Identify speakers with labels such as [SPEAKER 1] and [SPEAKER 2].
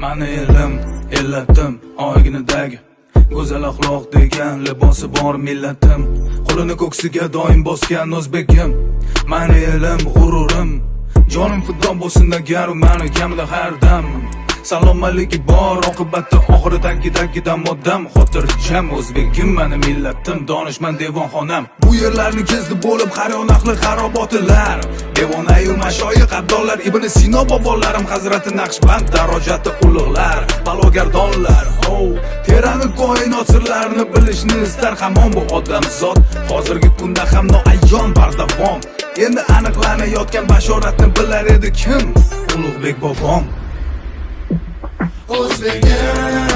[SPEAKER 1] Mani elim, ellatim, oyginidagi go'zal axloq degan libosi bor millatim, qo'lini ko'ksiga doim bosgan o'zbekim. Mani elim, g'ururim, jonim fido bo'lsin agar mani kamida har dam salomatligi bor, oqibatda oxiri tagidagi odam xotirjam. O'zbekim, mani millatim, donishmand devonxonam. Bu yerlarni kezdi bo'lib har yon ahli xarobotilar, devonayu mashoyix, abdollar, Ibn Sino bobolarim, hazrati Naqshband darojati ulug'lar, balogardonlar. Oh, terani koinot sirlarini bilishni istar hamon bu odamzod. Hozirgi kunda ham noayon bardavom endi aniqlanayotgan bashoratni bilar edi kim? Ulug'bek bobom.
[SPEAKER 2] O'zbegim.